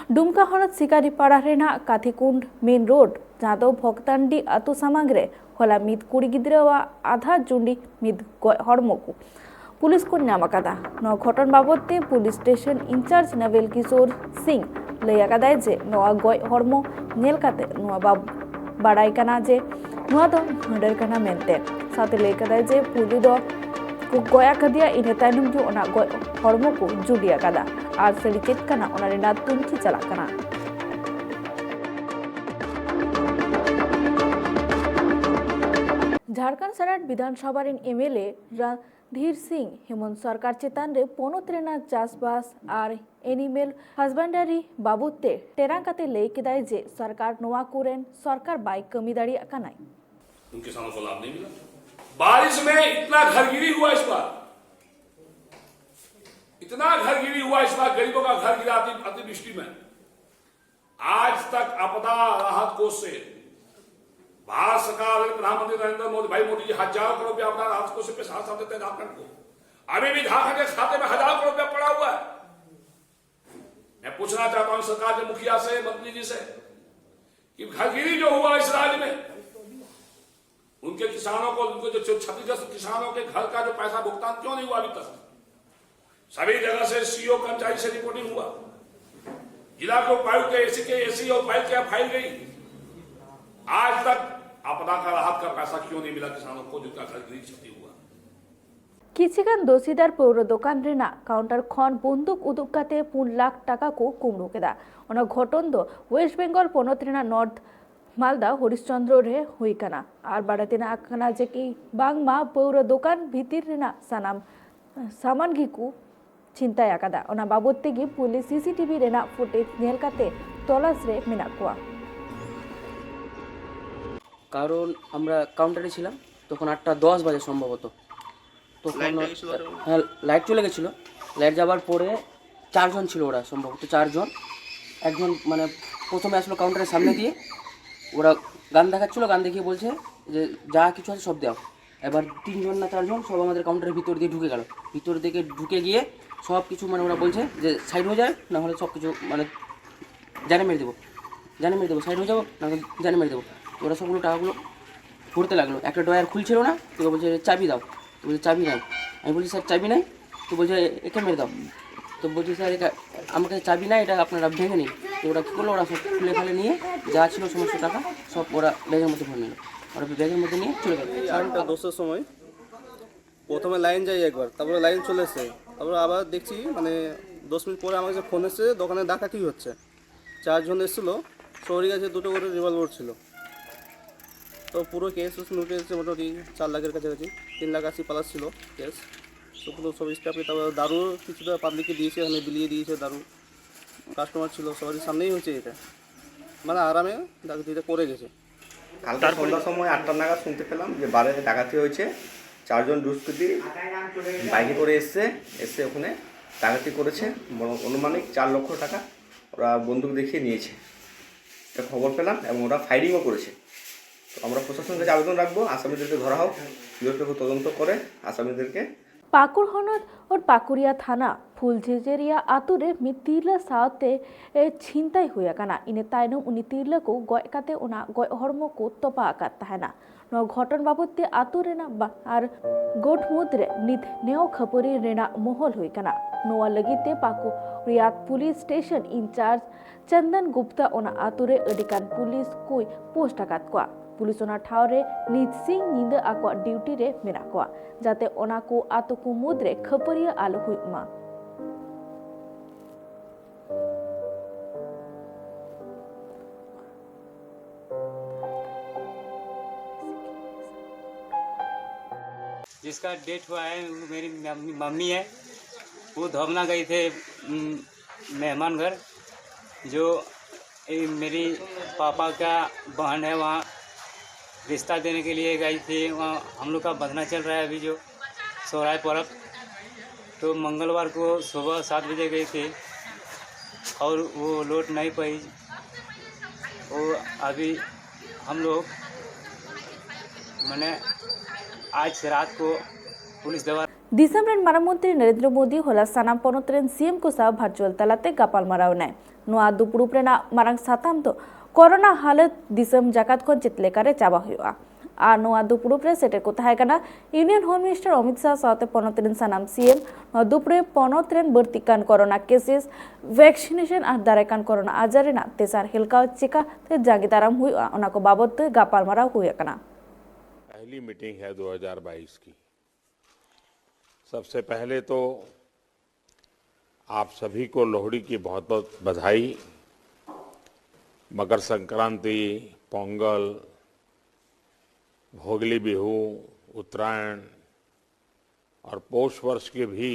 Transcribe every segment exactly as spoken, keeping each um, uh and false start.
ᱰᱩᱢᱠᱟ ᱦᱚᱱᱚᱛ ᱥᱤᱠᱟᱨᱤᱯᱟᱲᱟ ᱨᱮᱱᱟᱜ ᱠᱟᱛᱷᱤᱠᱩᱱᱰ ᱢᱮᱱ ᱨᱳᱰ, ᱡᱟᱦᱟᱸ ᱫᱚ ᱵᱷᱚᱠᱛᱟᱱᱰᱤ ᱟᱹᱛᱩ ᱥᱟᱢᱟᱝ ᱨᱮ, ᱦᱚᱞᱟ ᱢᱤᱫ ᱠᱩᱲᱤ ᱜᱤᱫᱽᱨᱟᱹᱣᱟᱜ ᱟᱫᱷᱟ ᱡᱩᱸᱰᱤ ᱢᱤᱫ ᱜᱚᱡ ᱦᱚᱲᱢᱚ ᱠᱚ ᱯᱩᱞᱤᱥ ᱠᱚ ᱧᱟᱢ ᱟᱠᱟᱫᱟ᱾ ᱱᱚᱣᱟ ᱜᱷᱚᱴᱚᱱ ᱵᱟᱵᱚᱫ ᱛᱮ police station incharge Nobel Kishore Singh ᱞᱟᱹᱭ ᱟᱠᱟᱫᱟᱭ ᱡᱮ ᱱᱚᱣᱟ ᱜᱚᱡ ᱦᱚᱲᱢᱚ ᱧᱮᱞ ᱠᱟᱛᱮ ᱱᱚᱣᱟ ᱵᱟᱵ-, ᱵᱟᱲᱟᱭ ᱠᱟᱱᱟ ᱡᱮ ᱱᱚᱣᱟ ᱫᱚ ᱢᱟᱨᱰᱟᱨ ᱠᱟᱱᱟ ᱢᱮᱱᱛᱮ᱾ ᱥᱟᱶᱛᱮ ᱞᱟᱹᱭ ᱠᱟᱫᱟᱭ ᱡᱮ ᱯᱩᱭᱞᱩ ᱫᱚ ᱠᱚ ᱜᱚᱡ ᱟᱠᱟᱫᱮᱭᱟ, ᱤᱱᱟᱹ ᱛᱟᱭᱱᱚᱢ ᱜᱮ ᱚᱱᱟ ᱜᱚᱡ ᱦᱚᱲᱢᱚ ᱠᱚ ᱡᱩᱸᱰᱤ ᱟᱠᱟᱫᱟ ᱟᱨ ᱥᱟᱹᱨᱤ ᱪᱮᱫ ᱠᱟᱱᱟ ᱚᱱᱟ ᱨᱮᱱᱟᱜ ᱛᱩᱱᱠᱷᱤ ᱪᱟᱞᱟᱜ ᱠᱟᱱᱟ᱾ ᱡᱷᱟᱲᱠᱷᱚᱸᱰ ᱥᱮᱱᱮᱴ ᱵᱤᱫᱷᱟᱱ ᱥᱚᱵᱷᱟ ᱨᱮᱱ ᱮᱢ ᱮᱞ ᱮ ᱨᱟᱫᱷᱤᱨ ᱥᱤᱝ ᱦᱮᱢᱚᱱᱛ ᱥᱚᱨᱠᱟᱨ ᱪᱮᱛᱟᱱ ᱨᱮ ᱯᱚᱱᱚᱛ ᱨᱮᱱᱟᱜ ᱪᱟᱥᱵᱟᱥ ᱟᱨ ᱮᱱᱤᱢᱮᱞ ᱦᱟᱥᱵᱮᱱᱰᱟᱨᱤ ᱵᱟᱵᱚᱫ ᱛᱮ ᱴᱮᱨᱟᱝ ᱠᱟᱛᱮ ᱞᱟᱹᱭ ᱠᱮᱫᱟᱭ ᱡᱮ ᱥᱚᱨᱠᱟᱨ ᱱᱚᱣᱟ ᱠᱚᱨᱮᱱ ᱥᱚᱨᱠᱟᱨ ᱵᱟᱭ ᱠᱟᱹᱢᱤ ᱫᱟᱲᱮᱭᱟᱜ ᱠᱟᱱᱟᱭ᱾ उन किसानों को लाभ नहीं मिला। बारिश में इतना घरगिरी हुआ इस बार, इतना घरगिरी हुआ इस बार, गरीबों का घर गिरा अति, अतिवृष्टि में। आज तक आपदा राहत कोष से भारत सरकार, प्रधानमंत्री नरेंद्र मोदी, भाई मोदी जी हजारों करोड़ रुपया आपदा राहत कोष से पैसा, साथ देते हैं झारखंड को। अभी भी झारखंड के खाते में हजारों करोड़ रुपया पड़ा हुआ है। मैं पूछना चाहता हूं सरकार के मुखिया से, मंत्री जी से, कि घरगिरी जो हुआ इस राज्य में, उनके किसानों को, उनको जो, जो क्षतिग्रस्त किसानों के घर का जो पैसा भुगतान क्यों नहीं हुआ अभी तक? सभी जगह से सीओ कर्मचारी से रिपोर्टिंग हुआ, जिला के उपायुक्त, एसी के एसी और उपायुक्त के यहाँ फाइल गई, आज तक आपदा का राहत का पैसा क्यों नहीं मिला किसानों को जिनका घर गिरी क्षति हुआ? ᱠᱤᱪᱷᱤᱜᱟᱱ ᱫᱳᱥᱤᱫᱟᱨ ᱯᱟᱹᱣᱨᱟᱹ ᱫᱚᱠᱟᱱ ᱨᱮᱱᱟᱜ ᱠᱟᱣᱩᱱᱴᱟᱨ ᱠᱷᱚᱱ ᱵᱚᱱᱫᱩᱠ ᱩᱫᱩᱜ ᱠᱟᱛᱮ ᱯᱩᱱ ᱞᱟᱠᱷ ᱴᱟᱠᱟ ᱠᱚ ᱠᱩᱢᱵᱽᱲᱩ ᱠᱮᱫᱟ᱾ ᱚᱱᱟ ᱜᱷᱚᱴᱚᱱ ᱫᱚ ᱣᱮᱥᱴ ᱵᱮᱝᱜᱚᱞ ᱯᱚᱱᱚᱛ ᱨᱮᱱᱟᱜ ᱱᱚᱨᱛᱷ ᱢᱟᱞᱫᱟ ᱦᱚᱨᱤᱥᱪᱚᱱᱫᱨᱚ ᱨᱮ ᱦᱩᱭ ᱠᱟᱱᱟ᱾ ᱟᱨ ᱵᱟᱲᱟᱭ ᱛᱮᱱᱟᱜ ᱠᱟᱱᱟ ᱡᱮ ᱠᱤ ᱵᱟᱝᱢᱟ ᱯᱟᱹᱣᱨᱟᱹ ᱫᱚᱠᱟᱱ ᱵᱷᱤᱛᱤᱨ ᱨᱮᱱᱟᱜ ᱥᱟᱱᱟᱢ ᱥᱟᱢᱟᱱ ᱜᱮᱠᱚ ᱪᱷᱤᱱᱛᱟᱹᱭ ᱟᱠᱟᱫᱟ᱾ ᱚᱱᱟ ᱵᱟᱵᱚᱫ ᱛᱮᱜᱮ ᱯᱩᱞᱤᱥ ᱥᱤᱥᱤᱴᱤᱵᱷᱤ ᱨᱮᱱᱟᱜ ᱯᱷᱩᱴᱮᱡᱽ ᱧᱮᱞ ᱠᱟᱛᱮ ᱛᱚᱞᱟᱥ ᱨᱮ ᱢᱮᱱᱟᱜ ᱠᱚᱣᱟ᱾ কারণ আমরা কাউন্টারে ছিলাম, তখন আটটা দশ বাজে সম্ভবত। তখন লাইটটা গেছিল ওটা? হ্যাঁ, লাইট চলে গেছিলো। লাইট যাওয়ার পরে চারজন ছিল ওরা, সম্ভবত চারজন। একজন মানে প্রথমে আসলো কাউন্টারের সামনে দিয়ে, ওরা গান দেখাচ্ছিল, গান দেখিয়ে বলছে যে যা কিছু আছে সব দাও। এবার তিনজন না চারজন সব আমাদের কাউন্টারের ভিতর দিয়ে ঢুকে গেল। ভিতর দিকে ঢুকে গিয়ে সব কিছু মানে ওরা বলছে যে সাইড হয়ে যায়, না হলে সব কিছু মানে জানে মেরে দেবো, জানে মেরে দেবো, সাইড হয়ে যাবো, না জানে মেরে দেবো। ওরা সবগুলো টাকাগুলো পড়তে লাগলো। একটা ড্রয়ার খুলছিল না, তো বলছে, "চাবি দাও।" তো বলছে, "চাবি নাই।" আমি বলছি, "স্যার, চাবি নাই।" তো বলছে, "একে মেরে দাও।" তো বলছি, "স্যার, এটা আমার কাছে চাবি নাই, এটা আপনারা ভেঙে নিন।" তো ওরা কী করলো, ওরা সব খুলে ফেলে নিয়ে যা ছিল সমস্ত টাকা সব ওরা ব্যাগের মধ্যে ভরে নিল। ওরা ব্যাগের মধ্যে নিয়ে চলে গেল। এই আটটা দশের সময় প্রথমে লাইন যায় একবার, তারপরে লাইন চলে এসে, তারপরে আবার দেখছি মানে দশ মিনিট পরে আমার কাছে ফোন এসে দোকানে ডাকাতি হচ্ছে। চারজন এসেছিলো, সবারই কাছে দুটো করে রিভলভার ছিল। তো পুরো কেস উস উঠে এসেছে মোটামুটি চার লাখের কাছাকাছি, তিন লাখ আশি প্লাস ছিল কেস। তো পুরো সব স্টাফকে, তারপরে দারু কিছুটা পাবলিককে দিয়েছে, এখানে বিলিয়ে দিয়েছে দারু। কাস্টমার ছিল, সবারই সামনেই হয়েছে এটা, মানে আরামে ডাকাতিটা করে গেছে। কালকে সন্ধ্যার সময় আটটা নাগাদ শুনতে পেলাম যে বারে ডাকাতি হয়েছে। চারজন দুষ্কৃতী বাইকে করে এসছে, এসে ওখানে ডাকাতি করেছে। বড় আনুমানিক চার লক্ষ টাকা ওরা বন্দুক দেখিয়ে নিয়েছে, এটা খবর পেলাম এবং ওরা ফায়ারিংও করেছে। তো আমরা প্রশাসনের কাছে আবেদন রাখবো আসামিদেরকে ধরা হোক, নিরপেক্ষ তদন্ত করে আসামিদেরকে ᱯᱟᱹᱠᱩᱲ ᱦᱚᱱᱚᱛ ᱟᱨ ᱯᱟᱹᱠᱩᱲᱤᱭᱟ ᱛᱷᱟᱱᱟ ᱯᱷᱩᱞᱡᱷᱮᱡᱮᱨᱤᱭᱟ ᱟᱛᱳ ᱨᱮ ᱢᱤᱫ ᱛᱤᱨᱞᱟᱹ ᱥᱟᱶᱛᱮ ᱮ, ᱪᱷᱤᱱᱛᱟᱹᱭ ᱦᱩᱭ ᱟᱠᱟᱱᱟ᱾ ᱤᱱᱟᱹ ᱛᱟᱭᱱᱚᱢ ᱩᱱᱤ ᱛᱤᱨᱞᱟᱹ ᱠᱚ ᱜᱚᱡ ᱠᱟᱛᱮ ᱚᱱᱟ ᱜᱚᱡ ᱦᱚᱲᱢᱚ ᱠᱚ ᱛᱚᱯᱟ ᱟᱠᱟᱫ ᱛᱟᱦᱮᱱᱟ᱾ ᱱᱚᱣᱟ ᱜᱷᱚᱴᱚᱱ ᱵᱟᱵᱚᱫ ᱛᱮ ᱟᱛᱳ ᱨᱮᱱᱟᱜ ᱵᱟᱱᱟᱨ ᱜᱚᱴ ᱢᱩᱫᱽ ᱨᱮ ᱱᱤᱛ ᱱᱮᱭᱟᱣ ᱠᱷᱟᱹᱯᱟᱹᱨᱤ ᱨᱮᱱᱟᱜ ᱢᱚᱦᱚᱞ ᱦᱩᱭ ᱟᱠᱟᱱᱟ᱾ ᱱᱚᱣᱟ ᱞᱟᱹᱜᱤᱫ ᱛᱮ ᱯᱟᱹᱠᱩᱲ ᱨᱮᱭᱟᱜ ᱯᱩᱞᱤᱥ ᱥᱴᱮᱥᱚᱱ ᱤᱱᱪᱟᱨᱡᱽ ᱪᱚᱱᱫᱚᱱ ᱜᱩᱯᱛᱟ ᱚᱱᱟ ᱟᱛᱳ ᱨᱮ ᱟᱹᱰᱤ ᱜᱟᱱ ᱯᱩᱞᱤᱥ ᱠᱚᱭ ᱯᱳᱥᱴ ᱟᱠᱟᱫ ᱠᱚᱣᱟ᱾ ᱯᱩᱞᱤᱥ ᱚᱱᱟ ᱴᱷᱟᱶ ᱨᱮ ᱱᱤᱛ ᱥᱤᱧ ᱧᱤᱫᱟᱹ ᱟᱠᱚᱣᱟᱜ ᱰᱤᱭᱩᱴᱤ ᱨᱮ ᱢᱮᱱᱟᱜ ᱠᱚᱣᱟ, ᱡᱟᱛᱮ ᱚᱱᱟ ᱠᱚ ᱟᱛᱳ ᱠᱚ ᱢᱩᱫᱽ ᱨᱮ ᱠᱷᱟᱹᱯᱟᱹᱨᱤᱭᱟᱹ ᱟᱞᱚ ᱦᱩᱭᱩᱜ ᱢᱟ᱾ जिसका डेथ हुआ है वो मेरी मम्मी मम्मी है। वो धोबना गई थे उम, मेहमान घर। जो ये मेरी पापा का बहन है, वहाँ रिश्ता देने के लिए गई थी। वहाँ हम लोग का बंधना चल रहा है अभी, जो सोहराय पर्व। तो मंगलवार को सुबह सात बजे गई थी और वो लौट नहीं पाई। वो अभी हम लोग मैंने आज रात को पुलिस द्वारा ᱫᱤᱥᱚᱢ ᱨᱮᱱ ᱢᱟᱨᱟᱝ ᱢᱚᱱᱛᱨᱤ ᱱᱚᱨᱮᱱᱫᱨᱚ ᱢᱳᱫᱤ ᱦᱚᱞᱟ ᱥᱟᱱᱟᱢ ᱯᱚᱱᱚᱛ ᱨᱮᱱ ᱥᱤ ᱮᱢ ᱠᱚ ᱥᱟᱶ ᱵᱷᱟᱨᱪᱩᱣᱟᱞ ᱛᱟᱞᱟᱛᱮ ᱜᱟᱯᱟᱞᱢᱟᱨᱟᱣ ᱮᱱᱟᱭ᱾ ᱱᱚᱣᱟ ᱫᱩᱯᱲᱩᱵ ᱨᱮᱱᱟᱜ ᱢᱟᱨᱟᱝ ᱥᱟᱛᱟᱢ ᱫᱚ ᱠᱳᱨᱳᱱᱟ ᱦᱟᱞᱚᱛ ᱫᱤᱥᱚᱢ ᱡᱟᱠᱟᱛ ᱠᱷᱚᱱ ᱪᱮᱫ ᱞᱮᱠᱟᱨᱮ ᱪᱟᱵᱟ ᱦᱩᱭᱩᱜᱼᱟ᱾ ᱟᱨ ᱱᱚᱣᱟ ᱫᱩᱯᱲᱩᱵ ᱨᱮ ᱥᱮᱴᱮᱨ ᱠᱚ ᱛᱟᱦᱮᱸ ᱠᱟᱱᱟ ᱤᱭᱩᱱᱤᱭᱚᱱ ᱦᱳᱢ ᱢᱤᱱᱤᱥᱴᱟᱨ ᱚᱢᱤᱛ ᱥᱟᱦ ᱥᱟᱶᱛᱮ ᱯᱚᱱᱚᱛ ᱨᱮᱱ ᱥᱟᱱᱟᱢ ᱥᱤ ᱮᱢ᱾ ᱱᱚᱣᱟ ᱫᱩᱯᱲᱩᱵ ᱨᱮ ᱯᱚᱱᱚᱛ ᱨᱮᱱ ᱵᱟᱹᱲᱛᱤᱜ ᱠᱟᱱ ᱠᱳᱨᱳᱱᱟ ᱠᱮᱥᱮᱥ, ᱵᱷᱮᱠᱥᱤᱱᱮᱥᱚᱱ ᱟᱨ ᱫᱟᱨᱟᱭ ᱠᱟᱱ ᱠᱳᱨᱳᱱᱟ ᱟᱡᱟᱨ ᱨᱮᱱᱟᱜ ᱛᱮᱥᱟᱨ ᱦᱮᱞᱠᱟᱣ ᱪᱤᱠᱟᱛᱮ ᱡᱟᱸᱜᱮ ᱫᱟᱨᱟᱢ ᱦᱩᱭᱩᱜᱼᱟ, ᱚᱱᱟ ᱠᱚ ᱵᱟᱵᱚᱫ ᱛᱮ ᱜᱟᱯᱟᱞᱢᱟᱨᱟᱣ ᱦᱩᱭ ᱟᱠᱟᱱᱟ᱾ पहली मीटिंग है दो हज़ार बाईस की। सबसे पहले तो आप सभी को लोहड़ी की बहुत बहुत बधाई। मकर संक्रांति, पोंगल, भोगली बिहू, उत्तरायण और पौष वर्ष की भी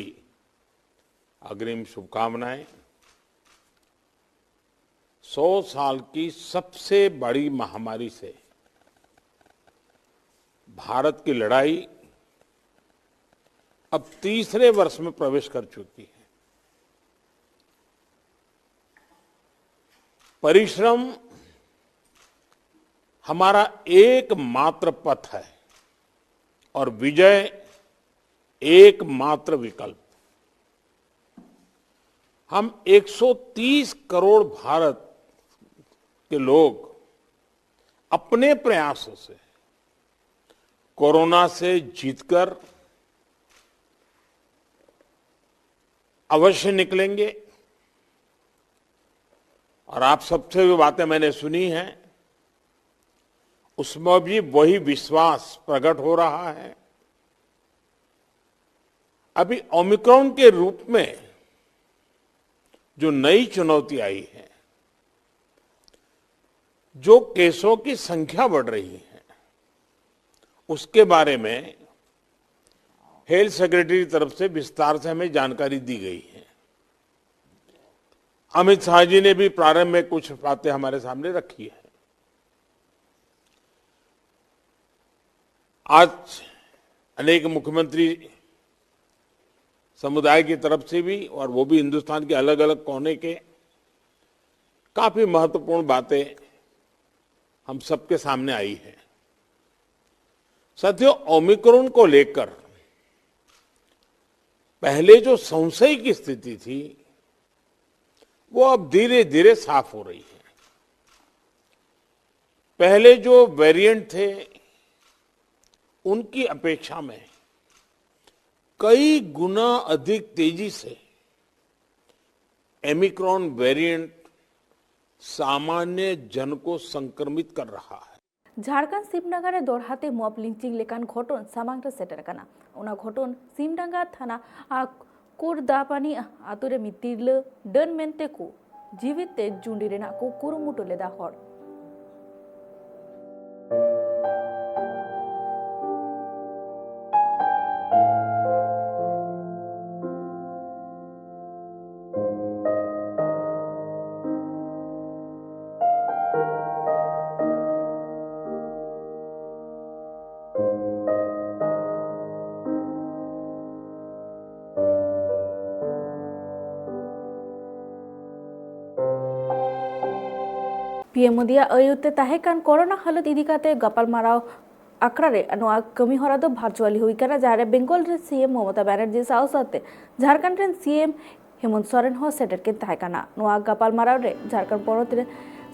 अग्रिम शुभकामनाएं। सौ साल की सबसे बड़ी महामारी से भारत की लड़ाई अब तीसरे वर्ष में प्रवेश कर चुकी है। परिश्रम हमारा एकमात्र पथ है और विजय एकमात्र विकल्प। हम एक सौ तीस करोड़ भारत के लोग अपने प्रयासों से कोरोना से जीतकर अवश्य निकलेंगे। और आप सबसे जो बातें मैंने सुनी हैं, उसमें भी वही विश्वास प्रकट हो रहा है। अभी ओमिक्रॉन के रूप में जो नई चुनौती आई है, जो केसों की संख्या बढ़ रही है, उसके बारे में हेल्थ सेक्रेटरी की तरफ से विस्तार से हमें जानकारी दी गई है। अमित शाह जी ने भी प्रारंभ में कुछ बातें हमारे सामने रखी है। आज अनेक मुख्यमंत्री समुदाय की तरफ से भी, और वो भी हिंदुस्तान के अलग अलग कोने के, काफी महत्वपूर्ण बातें हम सबके सामने आई है। साथियों, ओमिक्रॉन को लेकर पहले जो संशय की स्थिति थी, वो अब धीरे धीरे साफ हो रही है। पहले जो वेरिएंट थे, उनकी अपेक्षा में कई गुना अधिक तेजी से एमिक्रॉन वेरिएंट सामान्य जन को संक्रमित कर रहा है। ᱡᱷᱟᱲᱠᱷᱚᱸᱰ ᱥᱤᱢᱰᱟᱸᱜᱟ ᱨᱮ ᱫᱚᱲᱦᱟ ᱛᱮ ᱢᱚᱯ ᱞᱤᱧᱪᱤᱝ ᱞᱮᱠᱟᱱ ᱜᱷᱚᱴᱚᱱ ᱥᱟᱢᱟᱝ ᱨᱮ ᱥᱮᱴᱮᱨ ᱟᱠᱟᱱᱟ᱾ ᱚᱱᱟ ᱜᱷᱚᱴᱚᱱ ᱥᱤᱢᱰᱟᱸᱜᱟ ᱛᱷᱟᱱᱟ ᱟᱨ ᱠᱩᱨᱫᱟᱯᱟᱱᱤ ᱟᱛᱳ ᱨᱮ ᱢᱤᱫ ᱛᱤᱨᱞᱟᱹ ᱰᱟᱹᱱ ᱢᱮᱱᱛᱮ ᱠᱚ ᱡᱤᱣᱤ ᱛᱮ ᱡᱩᱸᱰᱤ ᱨᱮᱱᱟᱜ ᱠᱚ ᱠᱩᱨᱩᱢᱩᱴᱩ ᱞᱮᱫᱟ ᱦᱚᱲ᱾ ᱯᱤ ᱮᱢ ᱢᱳᱫᱤᱭᱟᱜ ᱟᱹᱭᱩᱨ ᱛᱮ ᱛᱟᱦᱮᱸ ᱠᱟᱱ ᱠᱳᱨᱳᱱᱟ ᱦᱟᱞᱚᱛ ᱤᱫᱤ ᱠᱟᱛᱮ ᱜᱟᱯᱟᱞᱢᱟᱨᱟᱣ ᱟᱠᱷᱲᱟ ᱨᱮ ᱱᱚᱣᱟ ᱠᱟᱹᱢᱤ ᱦᱚᱨᱟ ᱫᱚ ᱵᱷᱟᱨᱪᱩᱣᱟᱞᱤ ᱦᱩᱭ ᱠᱟᱱᱟ, ᱡᱟᱦᱟᱸ ᱨᱮ ᱵᱮᱝᱜᱚᱞ ᱨᱮᱱ ᱥᱤ ᱮᱢ ᱢᱚᱢᱚᱛᱟ ᱵᱟᱱᱟᱨᱡᱤ ᱥᱟᱶ ᱥᱟᱶᱛᱮ ᱡᱷᱟᱲᱠᱷᱚᱸᱰ ᱨᱮᱱ ᱥᱤ ᱮᱢ ᱦᱮᱢᱚᱱᱛ ᱥᱚᱨᱮᱱ ᱦᱚᱸ ᱥᱮᱴᱮᱨ ᱠᱤᱱ ᱛᱟᱦᱮᱸ ᱠᱟᱱᱟ᱾ ᱱᱚᱣᱟ ᱜᱟᱯᱟᱞᱢᱟᱨᱟᱣ ᱨᱮ ᱡᱷᱟᱲᱠᱷᱚᱸᱰ ᱯᱚᱱᱚᱛ ᱨᱮ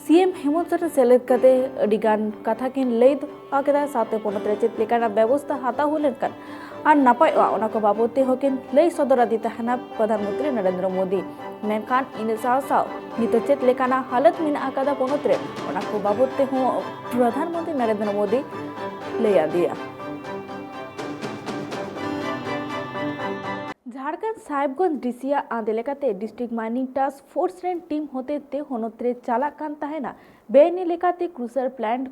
ᱥᱤ ᱮᱢ ᱦᱮᱢᱚᱱᱛ ᱥᱚᱨᱮᱱ ᱥᱮᱞᱮᱫ ᱠᱟᱛᱮ ᱟᱹᱰᱤ ᱜᱟᱱ ᱠᱟᱛᱷᱟ ᱠᱤᱱ ᱞᱟᱹᱭ ᱫᱚᱦᱚ ᱠᱮᱫᱟ, ᱥᱟᱶᱛᱮ ᱯᱚᱱᱚᱛ ᱨᱮ ᱪᱮᱫ ᱞᱮᱠᱟᱱᱟᱜ ᱵᱮᱵᱚᱥᱛᱷᱟ ᱦᱟᱛᱟᱣ ᱦᱩᱭ ᱞᱮᱱᱠᱷᱟᱱ ᱟᱨ ᱱᱟᱯᱟᱭᱚᱜᱼᱟ, ᱚᱱᱟ ᱠᱚ ᱵᱟᱵᱚᱫ ᱛᱮᱦᱚᱸ ᱠᱤᱱ ᱞᱟᱹᱭ ᱥᱚᱫᱚᱨ ᱟᱫᱮ ᱛᱟᱦᱮᱱᱟ ᱯᱨᱚᱫᱷᱟᱱ ᱢᱚᱱᱛᱨᱤ ᱱᱚᱨᱮᱱᱫᱨᱚ ᱢᱳᱫᱤ᱾ ᱢᱮᱱᱠᱷᱟᱱ ᱤᱱᱟᱹ ᱥᱟᱶ ᱥᱟᱶ ᱱᱤᱛᱚᱜ ᱪᱮᱫ ᱞᱮᱠᱟᱱᱟᱜ ᱦᱟᱞᱚᱛ ᱢᱮᱱᱟᱜ ᱟᱠᱟᱫᱟ ᱯᱚᱱᱚᱛ ᱨᱮ, ᱚᱱᱟ ᱠᱚ ᱵᱟᱵᱚᱫ ᱛᱮᱦᱚᱸ ᱯᱨᱚᱫᱷᱟᱱ ᱢᱚᱱᱛᱨᱤ ᱱᱚᱨᱮᱱᱫᱨᱚ ᱢᱳᱫᱤ ᱞᱟᱹᱭ ᱟᱫᱮᱭᱟ᱾ ᱡᱷᱟᱲᱠᱷᱚᱸᱰ ᱥᱟᱦᱮᱵᱽᱜᱚᱸᱡᱽ ᱰᱤ ᱥᱤ ᱟᱜ ᱟᱸᱫᱮ ᱞᱮᱠᱟᱛᱮ ᱰᱤᱥᱴᱨᱤᱠᱴ ᱢᱟᱭᱱᱤᱝ ᱴᱟᱥᱠ ᱯᱷᱳᱨᱥ ᱨᱮᱱ ᱴᱤᱢ ᱦᱚᱛᱮᱛᱮ ᱦᱚᱱᱚᱛ ᱨᱮ ᱪᱟᱞᱟᱜ ᱠᱟᱱ ᱛᱟᱦᱮᱱᱟ ᱵᱮᱼᱟᱹᱭᱤᱱᱤ ᱞᱮᱠᱟᱛᱮ ᱠᱨᱩᱥᱟᱨ ᱯᱞᱟᱱᱴ,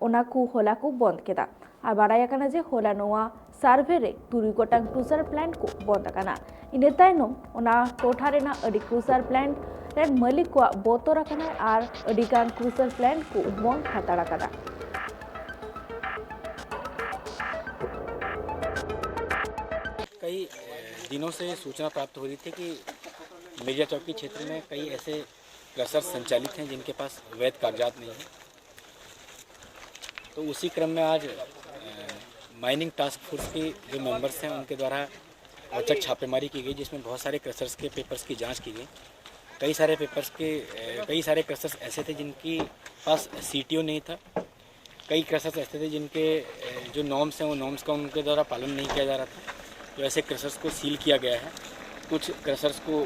ᱚᱱᱟ ᱠᱚ ᱦᱚᱞᱟ ᱠᱚ ᱵᱚᱱᱫ ᱠᱮᱫᱟ᱾ ᱟᱨ ᱵᱟᱰᱟᱭ ᱟᱠᱟᱱᱟ ᱡᱮ ᱦᱚᱞᱟ ᱱᱚᱣᱟ ᱥᱟᱨᱵᱷᱮ ᱨᱮ ᱛᱩᱨᱩᱭ ᱜᱚᱴᱟᱝ ᱠᱨᱩᱥᱟᱨ ᱯᱞᱟᱱᱴ ᱠᱚ ᱵᱚᱱᱫ ᱟᱠᱟᱱᱟ᱾ ᱤᱱᱟᱹ ᱛᱟᱭᱱᱚᱢ ᱚᱱᱟ ᱴᱚᱴᱷᱟ ᱨᱮᱱᱟᱜ ᱟᱹᱰᱤ ᱠᱨᱩᱥᱟᱨ ᱯᱞᱟᱱᱴ ᱨᱮᱱ ᱢᱟᱹᱞᱤᱠ ᱠᱚᱣᱟᱜ ᱵᱚᱛᱚᱨ ᱟᱠᱟᱱᱟ ᱟᱨ ᱟᱹᱰᱤ ᱜᱟᱱ ᱠᱨᱩᱥᱟᱨ ᱯᱞᱟᱱᱴ ᱠᱚ ᱵᱚᱱᱫ ᱦᱟᱛᱟᱲ ᱟᱠᱟᱫᱟ᱾ कई दिनों से सूचना प्राप्त हो रही थी कि मिर्जा चौकी क्षेत्र में कई ऐसे क्रशर संचालित हैं जिनके पास वैध कागजात नहीं है। तो उसी क्रम में आज माइनिंग टास्क फोर्स के जो मेंबर्स हैं उनके द्वारा औचक छापेमारी की गई, जिसमें बहुत सारे क्रशर्स के पेपर्स की जांच की गई। कई सारे पेपर्स के अ, कई सारे क्रशर्स ऐसे थे जिनकी पास सीटीओ नहीं था। कई क्रशर्स ऐसे थे जिनके अ, जो नॉर्म्स हैं, वो नॉर्म्स का उनके द्वारा पालन नहीं किया जा रहा था। तो ऐसे क्रशर्स को सील किया गया है। कुछ क्रशर्स को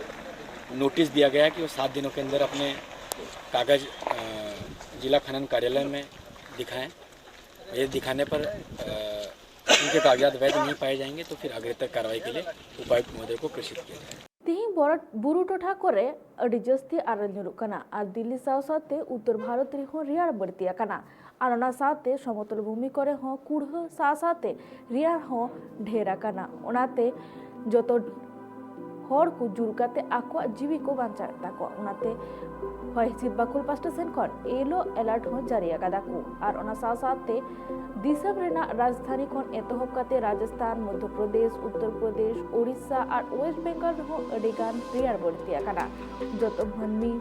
नोटिस दिया गया है कि वो सात दिनों के अंदर अपने कागज़ अ, जिला खनन कार्यालय में दिखाएं। ये दिखाने पर अ, उनके कागजात वैध नहीं पाए जाएंगे तो फिर आगे तक कार्रवाई के लिए उपायुक्त महोदय को प्रेषित किया जाएगा। ᱛᱮᱦᱮᱧ ᱵᱚᱨᱚ-, ᱵᱩᱨᱩ ᱴᱚᱴᱷᱟ ᱠᱚᱨᱮ ᱟᱹᱰᱤ ᱡᱟᱹᱥᱛᱤ ᱟᱨᱮᱞ ᱧᱩᱨᱩᱜ ᱠᱟᱱᱟ ᱟᱨ ᱫᱤᱞᱞᱤ ᱥᱟᱶ ᱥᱟᱶᱛᱮ ᱩᱛᱛᱚᱨ ᱵᱷᱟᱨᱚᱛ ᱨᱮᱦᱚᱸ ᱨᱮᱭᱟᱲ ᱵᱟᱹᱲᱛᱤ ᱟᱠᱟᱱᱟ ᱟᱨ ᱚᱱᱟ ᱥᱟᱶᱛᱮ ᱥᱚᱢᱚᱛᱚᱞ ᱵᱷᱩᱢᱤ ᱠᱚᱨᱮ ᱦᱚᱸ ᱠᱩᱲᱦᱟᱹ ᱥᱟᱶ ᱥᱟᱶᱛᱮ ᱨᱮᱭᱟᱲ ᱦᱚᱸ ᱰᱷᱮᱨ ᱟᱠᱟᱱᱟ᱾ ᱚᱱᱟᱛᱮ ᱡᱚᱛᱚ ᱦᱚᱲ ᱠᱚ ᱡᱩᱨ ᱠᱟᱛᱮ ᱟᱠᱚᱣᱟᱜ ᱡᱤᱣᱤ ᱠᱚ ᱵᱟᱧᱪᱟᱣᱮᱫ ᱛᱟᱠᱚᱣᱟ᱾ ᱚᱱᱟᱛᱮ ᱦᱚᱭ ᱦᱤᱸᱥᱤᱫ ᱵᱟᱠᱷᱳᱞ ᱯᱟᱥᱴᱟ ᱥᱮᱱ ᱠᱷᱚᱱ ᱭᱮᱞᱳ ᱮᱞᱟᱨᱴ ᱦᱚᱸ ᱡᱟᱹᱨᱤ ᱟᱠᱟᱫᱟ ᱠᱚ ᱟᱨ ᱚᱱᱟ ᱥᱟᱶ ᱥᱟᱶᱛᱮ ᱫᱤᱥᱚᱢ ᱨᱮᱱᱟᱜ ᱨᱟᱡᱽᱫᱷᱟᱱᱤ ᱠᱷᱚᱱ ᱮᱛᱚᱦᱚᱵ ᱠᱟᱛᱮ ᱨᱟᱡᱚᱥᱛᱷᱟᱱ, ᱢᱚᱫᱽᱫᱷᱚ ᱯᱨᱚᱫᱮᱥ, ᱩᱛᱛᱚᱨ ᱯᱨᱚᱫᱮᱥ, ᱳᱰᱤᱥᱟ ᱟᱨ ᱳᱭᱮᱥᱴ ᱵᱮᱝᱜᱚᱞ ᱨᱮᱦᱚᱸ ᱟᱹᱰᱤ ᱜᱟᱱ ᱨᱮᱭᱟᱲ ᱵᱟᱹᱲᱛᱤ ᱟᱠᱟᱱᱟ᱾ ᱡᱚᱛᱚ ᱢᱟᱹᱱᱢᱤ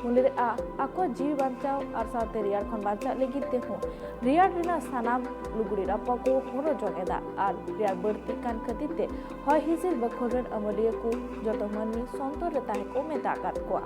ᱢᱩᱞᱤᱨ ᱟ ᱟᱠᱚᱣᱟᱜ ᱡᱤᱣᱤ ᱵᱟᱧᱪᱟᱣ ᱟᱨ ᱥᱟᱶᱛᱮ ᱨᱮᱭᱟᱲ ᱠᱷᱚᱱ ᱵᱟᱧᱪᱟᱜ ᱞᱟᱹᱜᱤᱫ ᱛᱮᱦᱚᱸ ᱨᱮᱭᱟᱲ ᱨᱮᱱᱟᱜ ᱥᱟᱱᱟᱢ ᱞᱩᱜᱽᱲᱤ ᱨᱟᱯᱟ ᱠᱚ ᱦᱚᱨᱚᱜ ᱡᱚᱝ ᱮᱫᱟ ᱟᱨ ᱨᱮᱭᱟᱲ ᱵᱟᱹᱲᱛᱤ ᱠᱟᱱ ᱠᱷᱟᱹᱛᱤᱨ ᱛᱮ ᱦᱚᱭ ᱦᱤᱸᱥᱤᱫ ᱵᱟᱠᱷᱳᱞ ᱨᱮᱱ ᱟᱹᱢᱟᱹᱞᱤᱭᱟᱹ ᱠᱚ ᱡᱚᱛᱚ ᱢᱟᱹᱱᱢᱤ ᱥᱚᱱᱛᱚᱨ ᱨᱮ ᱛᱟᱦᱮᱸ ᱠᱚ ᱢᱮᱛᱟ ᱟᱠᱟᱫ ᱠᱚᱣᱟ᱾